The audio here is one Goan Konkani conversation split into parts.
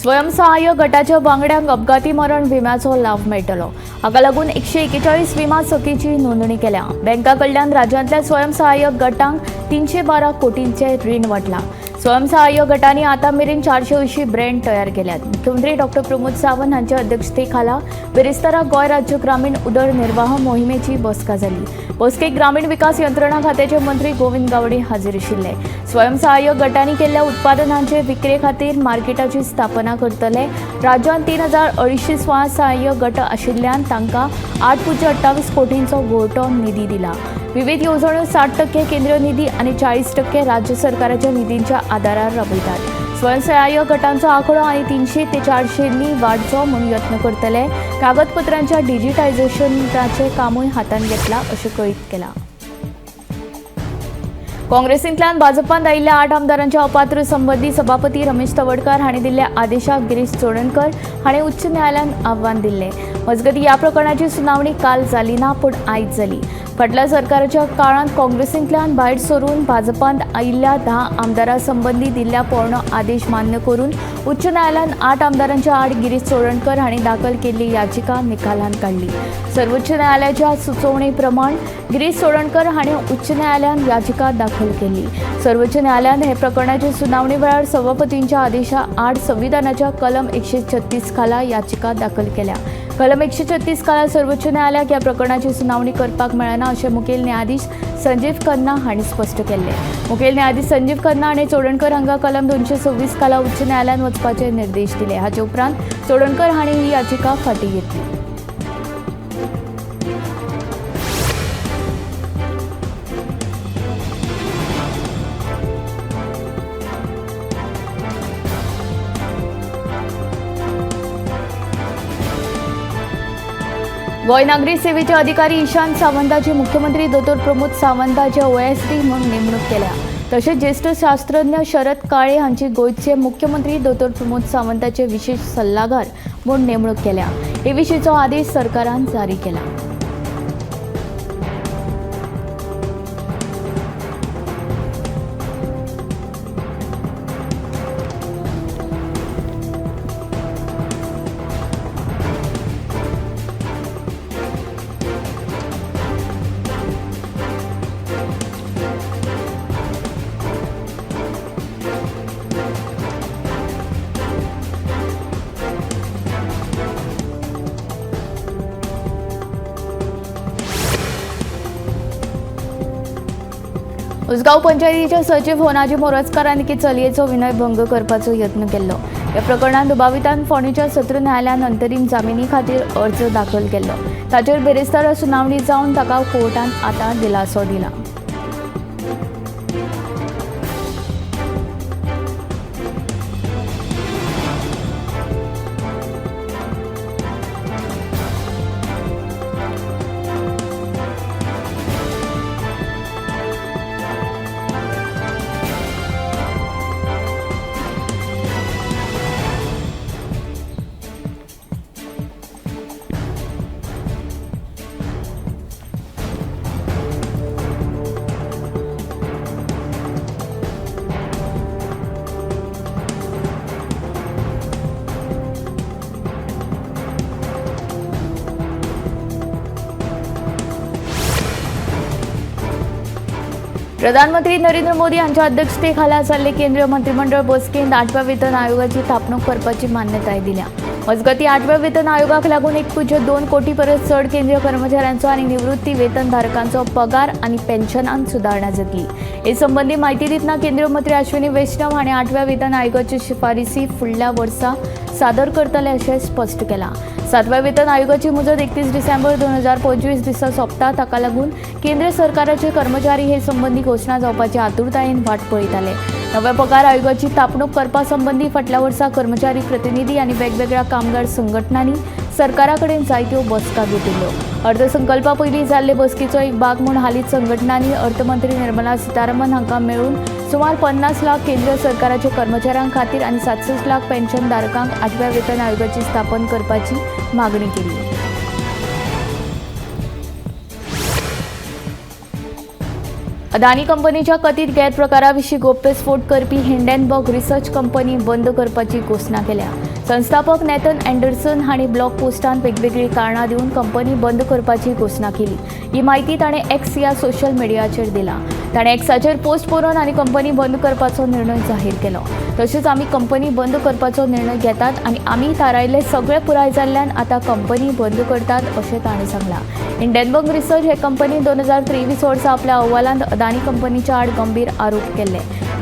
स्वयंसहाय्य गटाच्या वांगड्यांक अपघाती मरण विम्याचो लाव मेळटलो. हाका लागून 141 विमा सखीची नोंदणी केल्या. बँका कडल्यान राज्यांतल्या स्वयंसहाय्य गटांक 312 कोटींचे रीण वाटला. स्वयंसहाय्य गटांनी आतां मेरेन 480 ब्रँड तयार केल्यात. मुख्यमंत्री डॉक्टर प्रमोद सावंत हांच्या अध्यक्षतेखाला बिरेस्तारा गोंय राज्य ग्रामीण उदरनिर्वाह मोहिमेची बसका जाली. बसकेक ग्रामीण विकास यंत्रणा खात्याचे मंत्री गोविंद गावडे हाजीर आशिल्ले. स्वयंसहाय्य गटांनी केल्ल्या उत्पादनांचे विक्रे खातीर मार्केटाची स्थापना करतले. राज्यांत 3250 स्वयंसहाय्य गट आशिल्ल्यान तांकां 8.28 कोटींचो घोळटो निधी दिला. विविध येवजण्यो 60% केंद्रीय निधी आनी 40% राज्य सरकाराच्या निधींच्या आदारार राबयतात. स्वयंसहाय्य गटांचो आंकडो आनी 300 ते 400 वाडचो म्हूण यत्न करतले. कागदपत्रांच्या डिजिटायझेशनाचें कामूय हातांत घेतलां अशें कळीत केलां. काँग्रेसींतल्यान भाजपांत आयिल्ल्या 8 आमदारांच्या अपात्र संबंदी सभापती रमेश तवडकार हांणी दिल्ल्या आदेशाक गिरीश चोडणकर हांणी उच्च न्यायालयांत आव्हान दिल्लें. मजगतीं ह्या प्रकरणाची सुनावणी काल जाली ना, पूण आयज जाली. फाटल्या सरकाराच्या काळांत काँग्रेसींतल्यान भायर सरून भाजपांत आयिल्ल्या 10 आमदारां संबंदी दिल्ल्या पोरणो आदेश मान्य करून उच्च न्यायालयान 8 आमदारांच्या आड गिरीश चोडणकर हांणी दाखल केल्ली याचिका निकालांत काडली. सर्वोच्च न्यायालयाच्या सुचोवणे प्रमाण गिरीश चोडणकर हांणी उच्च न्यायालयांत याचिका दाखल केली. सर्वोच्च न्यायालयान हे प्रकरणाची सुनावणी वेळार सभापतींच्या आदेशा आड संविधानाच्या कलम 136 खाला याचिका दाखल केल्या. कलम 136 खाला सर्वोच्च न्यायालयाक ह्या प्रकरणाची सुनावणी करपाक मेळना अशें मुखेल न्यायाधीश संजीव खन्ना हांणी स्पश्ट केल्लें. मुखेल न्यायाधीश संजीव खन्ना हांणी चोडणकर हांकां कलम 226 खाला उच्च न्यायालयांत वचपाचे निर्देश दिले. हाचे उपरांत चोडणकर हांणी ही याचिका फाटीं घेतली. गोंय नागरी सेवेचे अधिकारी ईशान सावंताची मुख्यमंत्री दोतोर प्रमोद सावंताचे ओएसडी म्हूण नेमणूक केल्या. तशेंच ज्येश्ठ शास्त्रज्ञ शरद काळे हांची गोंयचे मुख्यमंत्री दोतोर प्रमोद सावंताचे विशेष सल्लागार म्हूण नेमणूक केल्या. हे विशींचो आदेश सरकारान जारी केला. उसगांव पंचायतीचे सचिव होनाजी मोरजकार आनी एके चलयेचो विनयभंग करपाचो यत्न केल्लो. ह्या प्रकरणांत दुबावितान फोंडेच्या सत्र न्यायालयान अंतरीम जामिनी खातीर अर्ज दाखल केल्लो. ताचेर बिरेस्तारा सुनावणी जावन ताका कोर्टान आतां दिलासो दिला. प्रधानमंत्री नरेंद्र मोदी हांच्या अध्यक्षतेखाला जाल्ले केंद्रीय मंत्रिमंडळ बसकेंत 8व्या वेतन आयोगाची थापणूक करपाची मान्यताय दिल्या. मजगतीं 8व्या वेतन आयोगाक लागून 1.2 कोटी परस चड केंद्रीय कर्मचाऱ्यांचो आनी निवृत्ती वेतनधारकांचो पगार आनी पेन्शनांत सुदारणा जातली. हे संबंदी म्हायती दितना केंद्रीय मंत्री अश्विनी वैष्णव हांणी 8व्या वेतन आयोगाच्यो शिफारसी फुडल्या वर्सा सादर करतले अशें स्पश्ट केलां. 7व्या वेतन आयोगाची मुजत 31 डिसेंबर 2025 दिसा सोंपता. ताका लागून केंद्र सरकाराचे कर्मचारी हे संबंदी घोशणा जावपाची आतुरतायेन वाट पळयताले. नव्या पगार आयोगाची थापणूक करपा संबंदी फाटल्या वर्सा कर्मचारी प्रतिनिधी आनी वेगवेगळ्या कामगार संघटनांनी सरकारा कडेन जायत्यो बसका घेतिल्ल्यो. अर्थसंकल्पा पयलीं जाल्ले बसकेचो एक भाग म्हूण हालींच संघटनांनी अर्थमंत्री निर्मला सीतारामन हांकां मेळून सुमार 50 लाख केंद्रीय सरकाराच्या कर्मचाऱ्यां खातीर आनी 67 लाख पेन्शनधारकांक 8व्या वेतन आयोगाची स्थापन करपाची मागणी केली. अदानी कंपनीच्या कथीत गैरप्रकाराविशीं गोप्यस्फोट करपी हिंडनबर्ग रिसर्च कंपनी बंद करपाची घोशणा केल्या. संस्थापक नॅथन अँडरसन हांणी ब्लॉग पोस्टान वेगवेगळीं कारणां दिवन कंपनी बंद करपाची घोशणा केली. ही म्हायती ताणें एक्स ह्या सोशल मिडियाचेर दिला. ताणें एक्साचेर पोस्ट बरोवन आनी कंपनी बंद करपाचो निर्णय जाहीर केलो. तशेंच आमी कंपनी बंद करपाचो निर्णय घेतात आनी आमी थारायल्ले सगळे पुराय जाल्ल्यान आतां कंपनी बंद करतात अशें ताणें सांगलां. हिंडनबर्ग रिसर्च हे कंपनीन 2023 वर्सा आपल्या अहवालांत अदानी कंपनीच्या आड गंभीर आरोप केल्ले.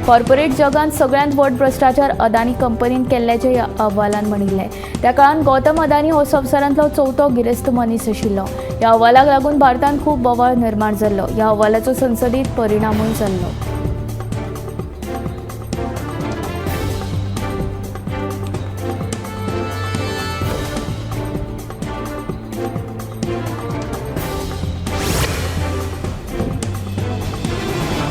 कॉर्पोरेट जगांत सगळ्यांत व्हड भ्रश्टाचार अदानी कंपनीन केल्ल्याचें ह्या अहवालान म्हणिल्लें. त्या काळांत गौतम अदानी हो संवसारांतलो चवथो गिरेस्त मनीस आशिल्लो. ह्या अहवालाक लागून भारतांत खूब बोवाळ निर्माण जाल्लो. ह्या अहवालाचो संसदेंत परिणामूय जाल्लो.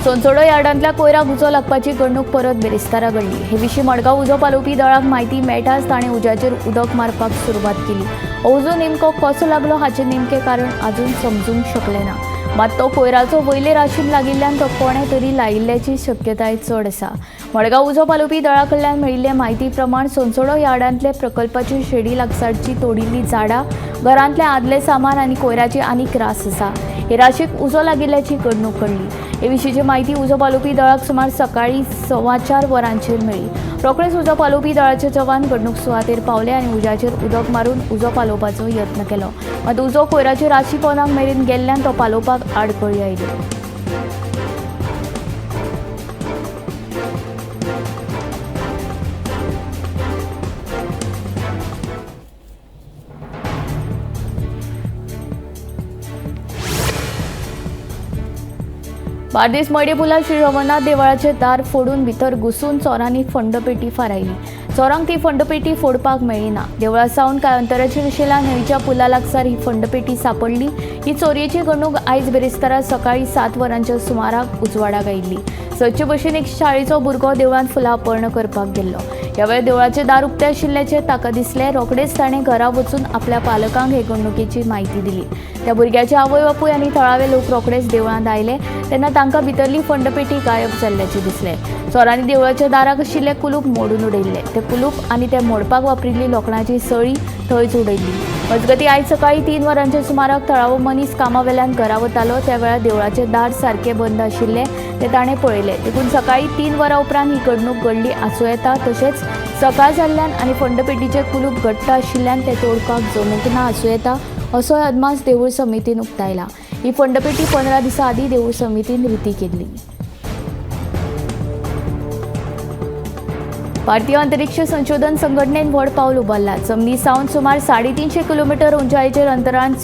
सोनसोडो यार्डांतल्या कोयराक उजो लागपाची घडणूक परत बिरेस्तारा घडली. हे विशीं मडगांव उजो पालोवपी दळाक म्हायती मेळटाच ताणें उज्याचेर उदक मारपाक सुरवात केली. हो उजो नेमको कसो लागलो हाचें नेमकें कारण अजून समजूंक शकलें ना. मात तो कोयराचो वयले राशीन लागिल्ल्यान तो कोणें तरी लायिल्ल्याची शक्यताय चड आसा. मडगांव उजो पालोवपी दळा कडल्यान मेळिल्ले म्हायती प्रमाण सोनसोडो यार्डांतले प्रकल्पाची शेडी लागसारची तोडिल्ली झाडां, घरांतलें आदलें सामान आनी कोयराची आनीक रास आसा. हे राशीक उजो लागिल्ल्याची घडणूक घडली. हे विशींची म्हायती उजो पालोवपी दळाक सुमार सकाळीं 4:15 वरांचेर मेळ्ळी. रोखडेच उजो पालोवपी दळाचे जवान घडणूक सुवातेर पावले आनी उज्याचेर उदक मारून उजो पालोवपाचो यत्न केलो. मात उजो कोयराचे राशी पोंदाक मेरेन गेल्ल्यान तो पालोवपाक आडखळी आयली. बार्देस मडेपुला श्री रवनाथ देवळाचे दार फोडून भितर घुसून चोरांनी फंडपेटी फारायली. चोरांक ती फंडपेटी फोडपाक मेळ्ळी ना. देवळा सावन कांय अंतराचेर आशिल्ल्या न्हंयच्या पुला लागसार ही फंडपेटी सांपडली. ही चोरयेची घडणूक आयज बिरेस्तारा सकाळीं 7 वरांच्या सुमाराक उजवाडाक आयिल्ली. सदचे भशेन एक शाळेचो भुरगो देवळांत फुलां अपर्ण करपाक गेल्लो. ह्या वेळार देवळाचें दार उक्तें आशिल्ल्याचें ताका दिसलें. रोखडेच ताणें घरा वचून आपल्या पालकांक हे घडणुकेची म्हायती दिली. त्या भुरग्याचे आवय बापूय आनी थळावे लोक रोखडेच देवळांत आयले तेन्ना तांकां भितरली फंडपेटी गायब जाल्ल्याचें दिसलें. चोरांनी देवळाच्या दाराक आशिल्लें कुलूप मोडून उडयल्लें. तें कुलूप आनी तें मोडपाक वापरिल्ली लोखणाची सळी थंयच उडयल्ली. मजगतीं आयज सकाळीं 3 वरांच्या सुमाराक थळावो मनीस कामा वेल्यान घरा वतालो. त्या वेळार देवळाचें दार सारकें बंद आशिल्लें तें ताणें पळयलें. देखून सकाळीं 3 वरां उपरांत ही घडणूक घडली आसूं येता. तशेंच सकाळ जाल्ल्यान आनी फंडपेटीचें कुलूप घट्ट आशिल्ल्यान तें तोडपाक जमूंक ना आसूं येता असोय अदमास देवूळ समितीन उक्तायला. ही फंडपेटी 15 दिसां आदीं देवूळ समितीन रिती केल्ली. भारतीय अंतरिक्ष संशोधन संघटनेन व्हड पावल उबारलां. जमनी सावन सुमार 350 किलोमिटर उंचायेचेर अंतराळांत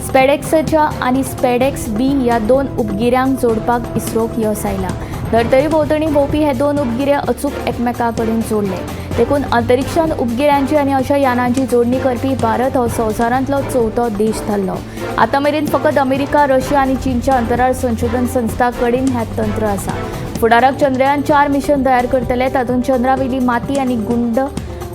स्पेडेक्साच्या आनी स्पेडेक्स बी ह्या 2 उपगिऱ्यांक जोडपाक इस्रोक यश आयलां. धर्तरी भोंवतणी भोंवपी हे 2 उपगिरे अचूक एकमेकां कडेन जोडले. देखून अंतरिक्षांत उपगिऱ्यांची आनी अशा यानांची जोडणी करपी भारत हो संवसारांतलो चवथो देश थारलो. आतां मेरेन फकत अमेरिका, रशिया आनी चीनच्या अंतराळ संशोधन संस्थां कडेन हें तंत्र आसा. फुडाराक चंद्रयान 4 मिशन तयार करतले. तातूंत चंद्रावेली माती आनी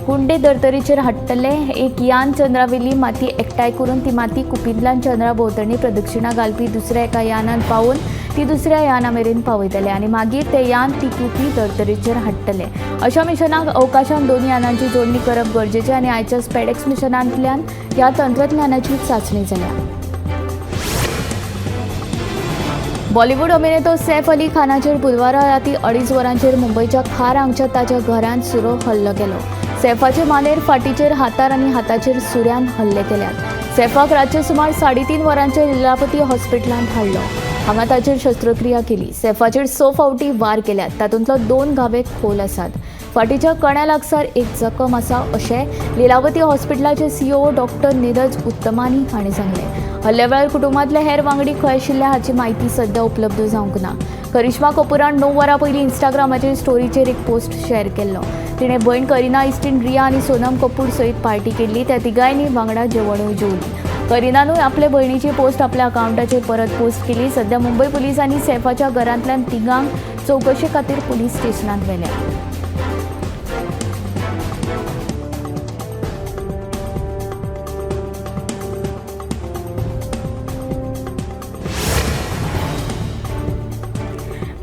गुंडे धर्तरेचेर हाडटले. एक यान चंद्रावेली माती एकठांय करून ती माती कुपींतल्यान चंद्रा भोंवतणी प्रदक्षिणा घालपी दुसऱ्या एका यानान पावोवन ती दुसऱ्या याना मेरेन पावयतले आनी मागीर ते यान ती कुपी धर्तरेचेर हाडटले. अशा मिशनाक अवकाशांत 2 यानांची जोडणी करप गरजेचें आनी आयच्या स्पेडेक्स मिशनांतल्यान ह्या तंत्रज्ञानाची चांचणी जाल्या. बॉलिवूड अभिनेतो सैफ अली खानाचेर बुधवारा राती 2:30 वरांचेर मुंबयच्या खार हांगच्या ताच्या घरांत सुरो हल्लो केलो. सैफाचे मानेर, फाटीचेर, हातार आनी हाताचेर सुऱ्यान हल्ले केल्यात. सैफाक रातचे सुमार 3:30 वरांचेर लीलावती हॉस्पिटलांत हाडलो. हांगा ताचेर शस्त्रक्रिया केली. सैफाचेर 6 फावटी वार केल्यात. तातूंतलो 2 घावे खोल आसात. फाटीच्या कण्या लागसार एक जखम आसा अशें लीलावती हॉस्पिटलाचे सीईओ डॉक्टर नीरज उत्तमानी हांणी सांगलें. हल्ल्या वेळार कुटुंबांतले हेर वांगडी खंय आशिल्ले हाची म्हायती सध्या उपलब्ध जावंक ना. करिश्मा कपूरान 9 वरां पयलीं इंस्टाग्रामाचेर स्टोरीचेर एक पोस्ट शेअर केल्लो. तिणें भयण करिना इस्टीन, रिया आनी सोनम कपूर सयत पार्टी केल्ली. त्या तिगांयनी वांगडा जेवणूय जेवली. करिनानूय आपले भयणीची पोस्ट आपल्या अकावंटाचेर परत पोस्ट केली. सध्या मुंबय पुलिसांनी सैफाच्या घरांतल्यान तिगांक चवकशे खातीर पुलीस स्टेशनांत व्हेल्या.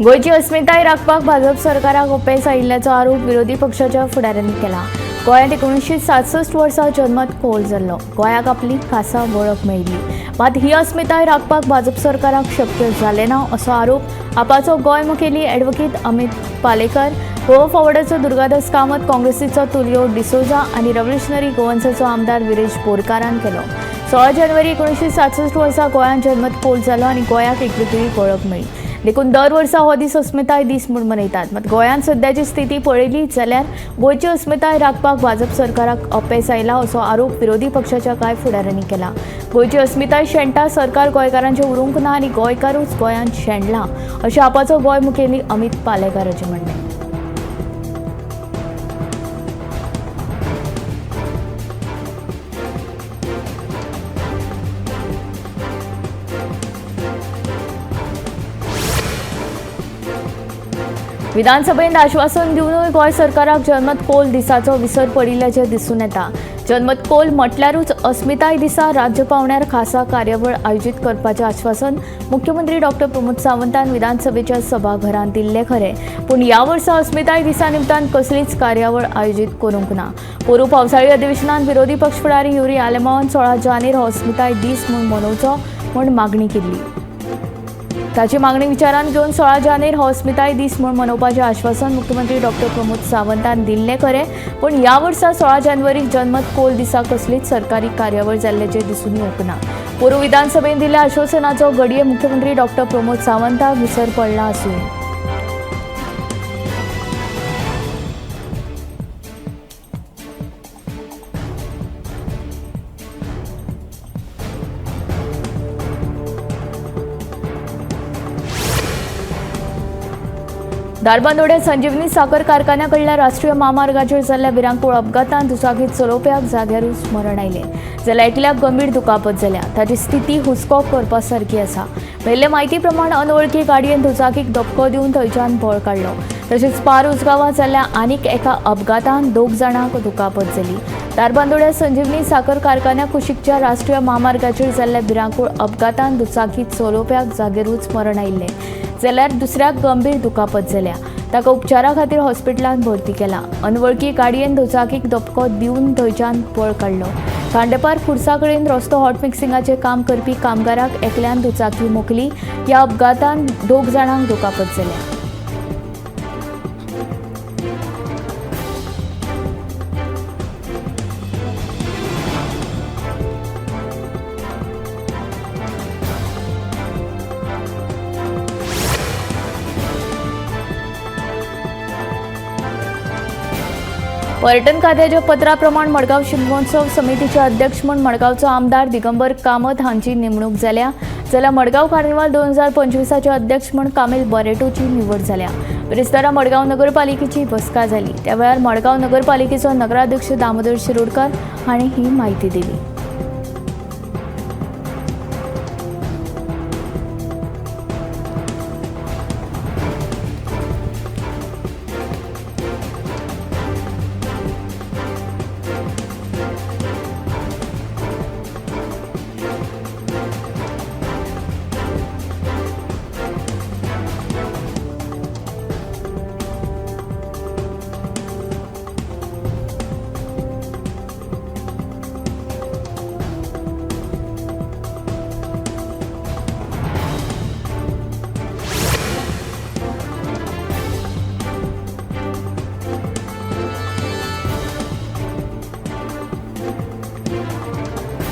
गोंयची अस्मिताय राखपाक भाजप सरकाराक अपेस आयिल्ल्याचो आरोप विरोधी पक्षाच्या फुडाऱ्यांनी केला. गोंयांत 1967 वर्सा जन्मत कौल जाल्लो. गोंयाक आपली खासा वळख मेळिल्ली, मात ही अस्मिताय राखपाक भाजप सरकाराक शक्य जालें ना असो आरोप आपाचो गोंय मुखेली ॲडव्होकेट अमित पालेकर, गोवा फॉरवर्डाचो दुर्गादास कामत, काँग्रेसीचो तुलियो डिसोजा आनी रेव्होल्युशनरी गोवन्साचो आमदार विरेश बोरकारान केलो. 16 जानेवारी 1967 वर्सा गोंयांत जन्मत कौल जालो आनी गोंयाक एक वेगळी वळख मेळ्ळी. देखून दर वर्सा हो दीस अस्मिताय दीस म्हूण मनयतात. मात गोंयांत सद्याची स्थिती पळयली जाल्यार गोंयची अस्मिताय राखपाक भाजप सरकाराक अपेस आयला असो आरोप विरोधी पक्षाच्या कांय फुडाऱ्यांनी केला. गोंयची अस्मिताय शेणटा, सरकार गोंयकारांचें उरूंक ना आनी गोंयकारूच गोंयांत शेणला अशें आपाचो गोंय मुखेली अमित पालेकाराचें म्हणणें. विधानसभेत आश्वासन दिवनूय गोंय सरकाराक जनमत कौल दिसाचो विसर पडिल्ल्याचें दिसून येता. जनमत कौल म्हटल्यारूच अस्मिताय दिसा राज्य पांवड्यार खासा कार्यावळ आयोजीत करपाचें आश्वासन मुख्यमंत्री डॉक्टर प्रमोद सावंतान विधानसभेच्या सभाघरांत दिल्लें खरें, पूण ह्या वर्सा अस्मिताय दिसा निमतान कसलीच कार्यावळ आयोजीत करूंक ना. पोरूं पावसाळी अधिवेशनांत विरोधी पक्ष फुडारी युरी आलेमावान 16 जानेर हो अस्मिताय दीस म्हूण मनोवचो म्हूण मागणी केल्ली. ताची मागणी विचारांत घेवन 16 जानेर हो अस्मिताय दीस म्हूण मनोवपाचें आश्वासन मुख्यमंत्री डॉक्टर प्रमोद सावंतान दिल्लें खरें, पूण ह्या वर्सा 16 जानेवारीक जनमत कौल दिसा कसलीच सरकारी कार्यावळ जाल्ल्याचें दिसून येवंक ना. पोरूं विधानसभेन दिल्ल्या आश्वासनाचो घडये मुख्यमंत्री डॉक्टर प्रमोद सावंताक विसर पडला आसूं. धारबांदोड्या संजीवनी साखर कारखान्याकडल्या राष्ट्रीय म्हामार्गाचेर जाल्ल्या भिरांकूळ अपघातांत दुचाकी चलोवप्याक जाग्यारूच मरण आयलें, जाल्यार एकल्याक गंभीर दुखापत जाल्या. ताची स्थिती हुस्को करपा सारकी आसा. मेळिल्ले म्हायती प्रमाण अनवळखी गाडयेन दुचाकीक धपको दिवन थंयच्यान बळ काडलो. तशेंच पार उजगांवां जाल्ल्या आनीक एका अपघातांत 2 जाणांक दुखापत जाली. धारबांदोड्या संजीवनी साखर कारखान्या कुशीकच्या राष्ट्रीय म्हामार्गाचेर जाल्ल्या भिरांकूळ अपघातांत दुचाकी चलोवप्याक जागेरूच मरण आयिल्लें, जाल्यार दुसऱ्याक गंभीर दुखापत जाल्या. ताका उपचारा खातीर हॉस्पिटलांत भरती केला. अनवळखी गाडयेन दुचाकीक धपको दिवन थंयच्यान पळ काडलो. खांडेपार खुर्सा कडेन रस्तो हॉट मिक्सिंगाचें काम करपी कामगाराक एकल्यान दुचाकी मोखली. ह्या अपघातांत 2 जाणांक दुखापत जाल्या. पर्यटन खात्याच्या पत्रा प्रमाण मडगांव शिगमोत्सव समितीचे अध्यक्ष म्हूण मडगांवचो आमदार दिगंबर कामत हांची नेमणूक जाल्या, जाल्यार मडगांव कार्निवाल 2025 अध्यक्ष म्हूण कामील बरेटोची निवड जाल्या. बिरेस्तारा मडगांव नगरपालिकेची बसका जाली. त्या वेळार मडगांव नगरपालिकेचो नगराध्यक्ष दामोदर शिरोडकर हांणी ही म्हायती दिली.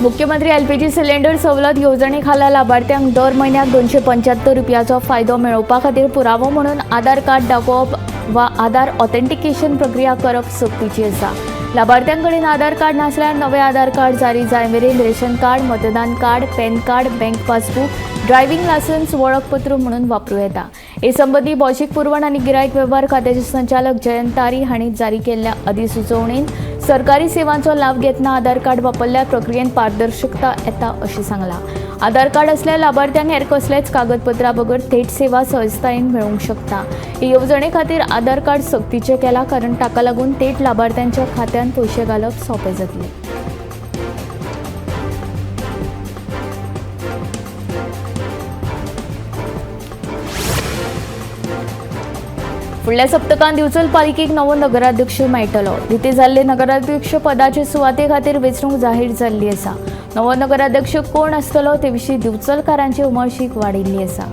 मुख्यमंत्री एलपीजी सिलिंडर सवलत येवजणे खाला लाभार्थ्यांक दर म्हयन्याक 275 रुपयाचो फायदो मेळोवपा खातीर पुरावो म्हणून आधार कार्ड दाखोवप वा आधार ऑथेंटिकेशन प्रक्रिया करप सक्तीची आसा. लाभार्थ्यांकडेन आधार कार्ड नासल्यार नवे आधार कार्ड जारी जाय मेरेन रेशन कार्ड, मतदान card, PAN card, bank passbook, driving licence वळखपत्र म्हणून वापरूं येता. हे संबंदी भौशीक पुरवण आनी गिरायक वेव्हार खात्याचे संचालक जयंत तारी हांणी जारी केल्ल्या अधिसुचोवणेन सरकारी सेवांचो लाव घेतना आधार कार्ड वापरल्यार प्रक्रियेंत पारदर्शकता येता अशें सांगलां. आधार कार्ड असल्यार लाभार्थ्यांक हेर कसलेच कागदपत्रां बगर थेट सेवा सहजतायेन मेळूंक शकता. हे येवजणे खातीर आधार कार्ड सक्तीचें केलां, कारण ताका लागून थेट लाभार्थ्यांच्या खात्यांत पयशे घालप सोंपें जातलें. फुडल्या सप्तकांत दिवचल पालिकेक नवो नगराध्यक्ष मेळटलो. रिते जाल्ले नगराध्यक्ष पदाचे सुवाते खातीर वेंचणूक जाहीर जाल्ली आसा. नवो नगराध्यक्ष कोण आसतलो ते विशीं दिवचलकारांची उमळशीक वाडिल्ली आसा.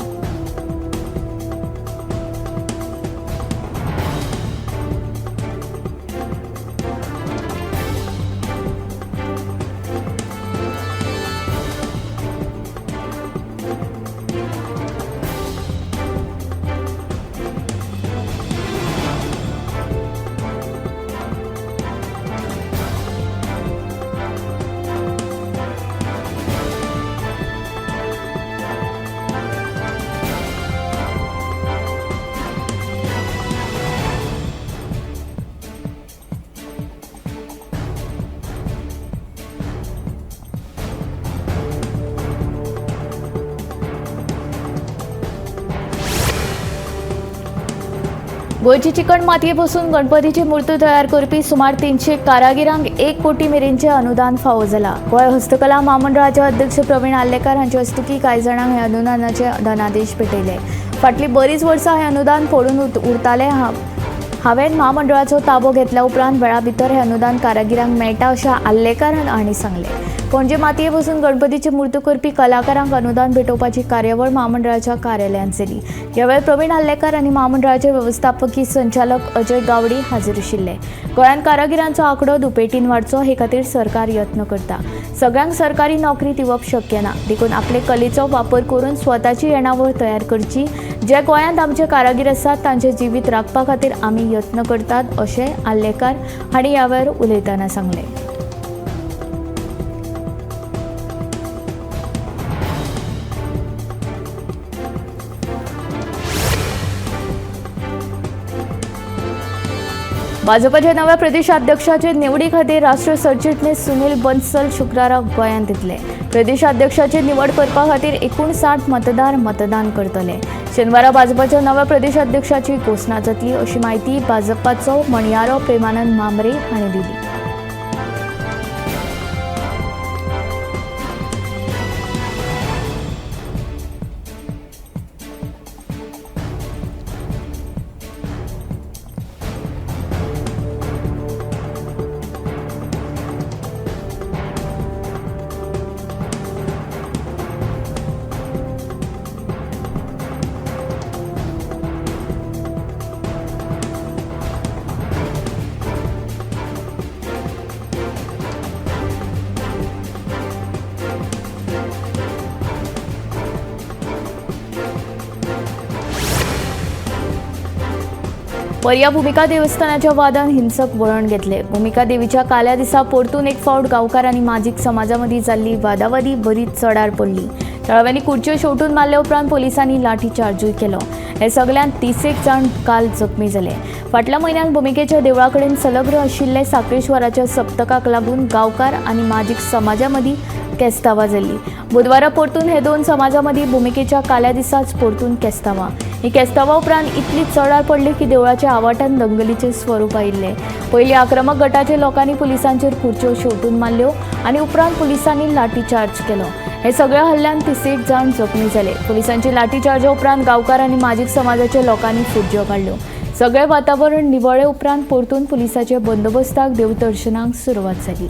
गोंयची चिकण मातये पसून गणपतीची मूर्ती तयार करपी सुमार 300 कारागिरांक 1 कोटी मेरेनचें अनुदान फावो जालां. गोंय हस्तकला म्हामंडळाचे अध्यक्ष प्रवीण आर्लेकार हांचे हस्तुकीं कांय जाणांक हे अनुदानाचे धनादेश भेटयले. फाटलीं बरीच वर्सां हें अनुदान पडून उरतालें. हांवें म्हामंडळाचो ताबो घेतल्या उपरांत वेळा भितर हें अनुदान कारागिरांक मेळटा अशें आर्लेकार हांणी सांगलें. पणजे मातये पसून गणपतीची मूर्ती करपी कलाकारांक अनुदान भेटोवपाची कार्यावळ म्हामंडळाच्या कार्यालयांत जाली. ह्या वेळार प्रवीण आर्लेकार आनी म्हामंडळाचे वेवस्थापकी संचालक अजय गावडी हाजीर आशिल्ले. गोंयांत कारागिरांचो आंकडो दुपेटीन वाडचो हे खातीर सरकार यत्न करता. सगळ्यांक सरकारी नोकरी दिवप शक्य ना, देखून आपले कलेचो वापर करून स्वताची येणावळ तयार करची. जे गोंयांत आमचे कारागीर आसात तांचे जिवीत राखपा खातीर आमी यत्न करतात अशें आर्लेकार हांणी ह्या वेळार उलयतना सांगलें. भाजपाच्या नव्या प्रदेशाध्यक्षाचे निवडी खातीर राष्ट्रीय सरचिटणीस सुनील बन्सल शुक्रारा गोंयांत येतले. प्रदेशाध्यक्षाची निवड करपा खातीर 59 मतदार मतदान करतले. शेनवारा भाजपाच्या नव्या प्रदेशाध्यक्षाची घोशणा जातली अशी माहिती भाजपाचो म्हणयारो प्रेमानंद म्हांबरे हांणी दिली. पर्या भूमिका देवस्थानाच्या वादान हिंसक वळण घेतले. भूमिका देवीच्या काल्या दिसा परतून एक फावट गांवकार आनी माजीक समाजामदीं जाल्ली वादावादी बरीच चडार पडली. थळाव्यांनी खुर्च्यो शेवटून मारल्या उपरांत पोलिसांनी लाठीचार्जूय केलो. हे सगळ्यांत 30 जाण काल जखमी जाले. फाटल्या म्हयन्यांत भूमिकेच्या देवळा कडेन संलग्न आशिल्ले साखरेश्वराच्या सप्तकाक लागून गांवकार आनी माजीक समाजामदीं केस्तांवां जाल्ली. बुधवारा परतून हे दोन समाजामदीं भूमिकेच्या काल्या दिसाच परतून केस्तांवां. ही केस्तांवां उपरांत इतली चडार पडली की देवळाच्या आवाठान दंगलीचें स्वरूप आयिल्लें. पयलीं आक्रमक गटाच्या लोकांनी पुलिसांचेर खुर्च्यो शेवटून मारल्यो आनी उपरांत पुलिसांनी लाठीचार्ज केलो. हे सगळ्या हल्ल्यान 30 जाण जखमी जाले. पुलिसांची लाठीचार्जा उपरांत गांवकार आनी माजीक समाजाच्या लोकांनी फुज्ज्यो काडल्यो. सगळें वातावरण निवळे उपरांत परतून पुलिसाच्या बंदोबस्ताक देवदर्शनाक सुरवात जाली.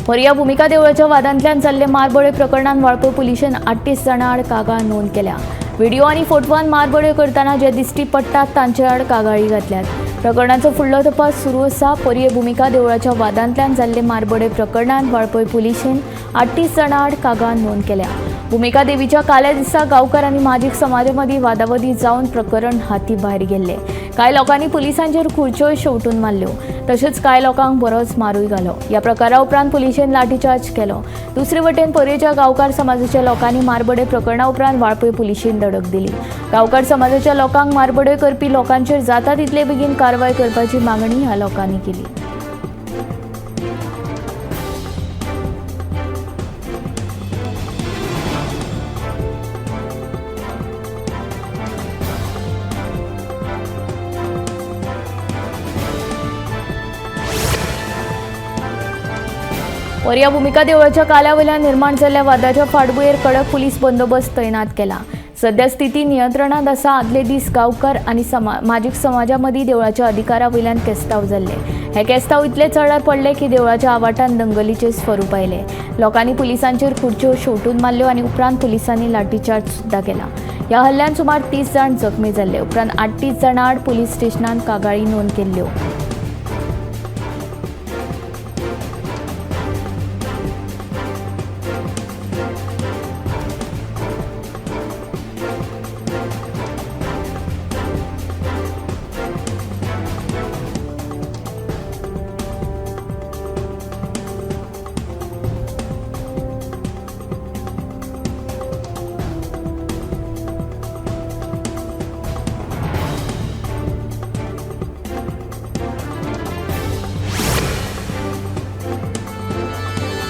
पर्या भूमिका देवळाच्या वादांतल्यान जाल्ले मारबडय प्रकरणान वाळपय पुलिशेन 38 जाणां आड कागाळ नोंद केल्या. व्हिडिओ आनी फोटवान मारबडय करतना जे दिश्टी पडटात तांचे आड कागाळी घातल्यात. प्रकरणाचो फुडलो तपास सुरू आसा. पर्ये भूमिका देवळाच्या वादांतल्यान जाल्ले मारबडय प्रकरणान वाळपय पुलिशेन 38 जाणां आड कागाळ नोंद केल्या. भूमिका देवीच्या काल्या दिसा गांवकार आनी माजीक समाजामदीं वादावादी जावन प्रकरण हाती भायर गेल्लें. कांय लोकांनी पुलिसांचेर खुर्च्योय शेवटून मारल्यो, तशेंच कांय लोकांक बरोच मारूय घालो. ह्या प्रकारा उपरांत पुलिशेन लाठीचार्ज केलो. दुसरे वटेन पर्येच्या गांवकार समाजाच्या लोकांनी मारबडय प्रकरणा उपरांत वाळपय पुलिशेन दडक दिली. गांवकार समाजाच्या लोकांक मारबडय करपी लोकांचेर जाता तितले बेगीन कारवाय करपाची मागणी ह्या लोकांनी केली. पर्या भुमिका देवळाच्या काल्यावयल्यान निर्माण जाल्ल्या वादाच्या फाटभुंयेर कडक पुलीस बंदोबस्त तैनात केला. सध्या स्थिती नियंत्रणात आसा. आदले दीस गांवकार आनी माजीक समाजा मदीं देवळाच्या अधिकारा वयल्यान केस्तांव जाल्ले. हे केस्तांव इतले चडार पडले की देवळाच्या आवाठान दंगलीचे स्वरूप आयले. लोकांनी पुलिसांचेर खुर्च्यो शेवटून मारल्यो आनी उपरांत पुलिसांनी लाठीचार्ज सुद्दां केला. ह्या हल्ल्यान सुमार 30 जाण जखमी जाल्ले. उपरांत 38 जाणां आड पुलीस स्टेशनान कागाळी नोंद केल्ल्यो.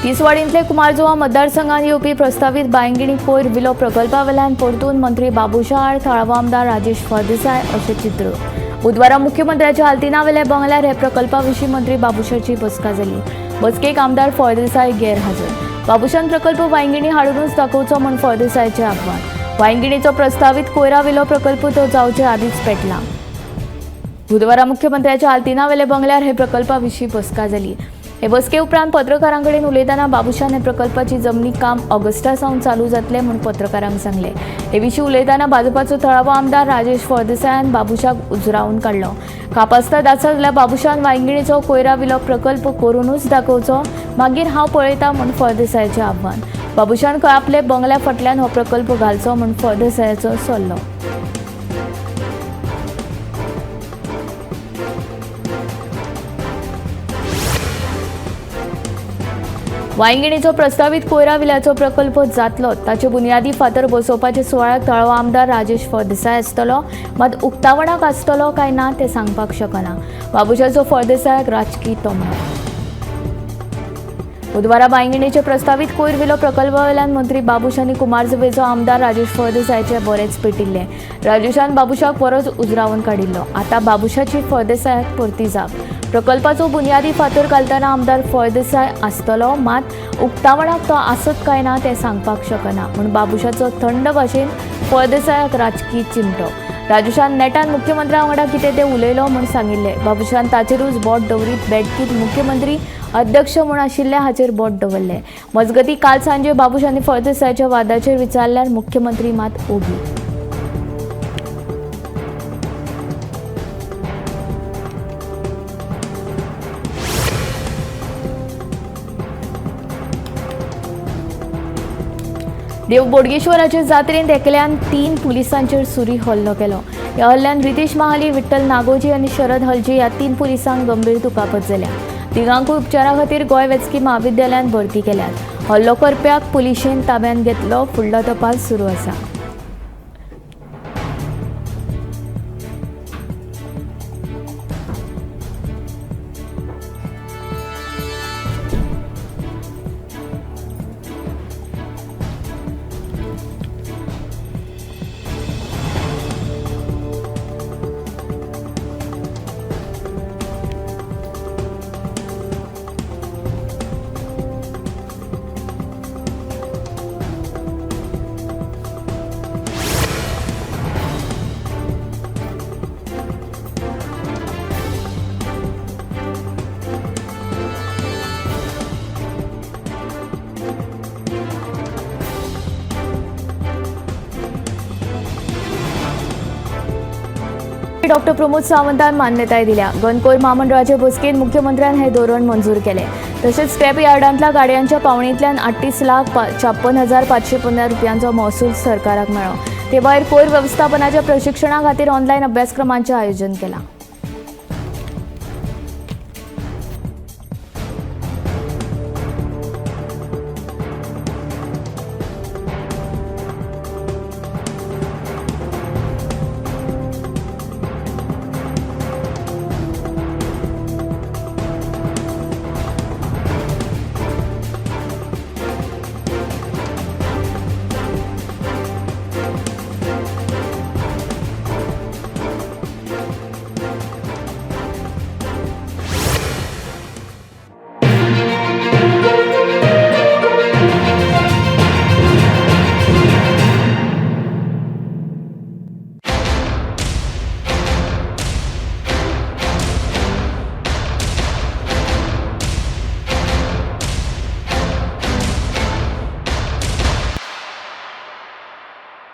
तिसवाडींतले कुमारजुवा मतदारसंघात येवपी प्रस्तावीत बांयगिणी कोयर विलो प्रकल्पा वयल्यान परतून मंत्री बाबुशा आड थळावो आमदार राजेश फळदेसाय अशें चित्र. बुधवारा मुख्यमंत्र्याच्या आल्तिनावेल्या बंगल्यार हे प्रकल्पा विशीं मंत्री बाबुशाची बसका जाली. बसकेक आमदार फळदेसाय गैरहाजर. बाबुशान प्रकल्प वांयगिणी हाडूनच दाखोवचो म्हूण फळदेसायाचें आव्हान. वांयगिणीचो प्रस्तावीत कोयरा विलो प्रकल्प तो जावचे आदींच पेटला. बुधवारा मुख्यमंत्र्याच्या आल्तिनावेल्या बंगल्यार हे प्रकल्पा विशीं बसका जाली. हे बसके उपरांत पत्रकारां कडेन उलयतना बाबुशान हे प्रकल्पाची जमनी काम ऑगस्टा सावन चालू जातलें म्हूण पत्रकारांक सांगलें. हे विशीं उलयतना भाजपाचो थळावो आमदार राजेश फळदेसायान बाबुशाक उजरावन काडलो. कापास्ताद आसा जाल्यार बाबुशान वांयगिणीचो कोयरा विलो प्रकल्प करूनच दाखोवचो, मागीर हांव पळयता म्हूण फळदेसायाचें आव्हान. बाबुशान खंय आपले बंगल्या फाटल्यान हो प्रकल्प घालचो म्हूण फळदेसायाचो सल्लो. वांयगिणीचो प्रस्तावीत कोयरा विल्याचो प्रकल्प जातलो, ताचे बुनियादी फातर बसोवपाच्या सुवाळ्याक थळावो आमदार राजेश फळदेसाय आसतलो, मात उक्तावणाक आसतलो काय ना तें सांगपाक शकना. बाबुशाचो फळदेसायाक राजकी तोमणो. बुधवारा बांयगिणीचे प्रस्तावीत कोयर विलो प्रकल्पा वयल्यान मंत्री बाबूश आनी कुमारजुवेचो आमदार राजेश फळदेसायाचे बरेच पेटिल्ले. राजेशान बाबुशाक बरोच उजरावन काडिल्लो. आतां बाबुशाची फळदेसायाक परती जाप. प्रकल्पाचो बुनियादी फातर घालतना आमदार फळदेसाय आसतलो, मात उक्तावणाक तो आसत काय ना तें सांगपाक शकना म्हूण बाबुशाचो थंड भाशेन फळदेसायाक राजकी चिमटो. राजेशान नेटान मुख्यमंत्र्या वांगडा कितें तें उलयलो म्हूण सांगिल्लें. बाबुशान ताचेरूच बोट दवरीत बेठकीत मुख्यमंत्री अध्यक्ष म्हूण आशिल्ले हाचेर बोट दवरलें. मजगतीं काल सांजे बाबूश आनी फळदेसायाच्या वादाचेर विचारल्यार मुख्यमंत्री मात ओगी. देव बोडगेश्वराचे जात्रेंत एकल्यान 3 पुलिसांचेर सुरी हल्लो केलो. ह्या हल्ल्यान रितेश महाली, विठ्ठल नागोजी आनी शरद हलजी ह्या 3 पुलिसांक गंभीर दुखापत जाल्या. तिगांकूय उपचारा खातीर गोंय वैजकी म्हाविद्यालयांत भरती केल्यात. हल्लो करप्याक पुलिशेन ताब्यांत घेतलो. फुडलो तपास सुरू आसा. डॉक्टर प्रमोद सावंतान मान्यताय दिल्या. गणकोर म्हामंडळाचे बसकेंत मुख्यमंत्र्यान हे धोरण मंजूर केलें. तशेंच स्क्रॅप यार्डांतल्या गाडयांच्या पावणेंतल्यान 38,56,515 रुपयांचो महसूल सरकाराक मेळ्ळो. ते भायर कोयर वेवस्थापनाच्या प्रशिक्षणा खातीर ऑनलायन अभ्यासक्रमांचें आयोजन केलां.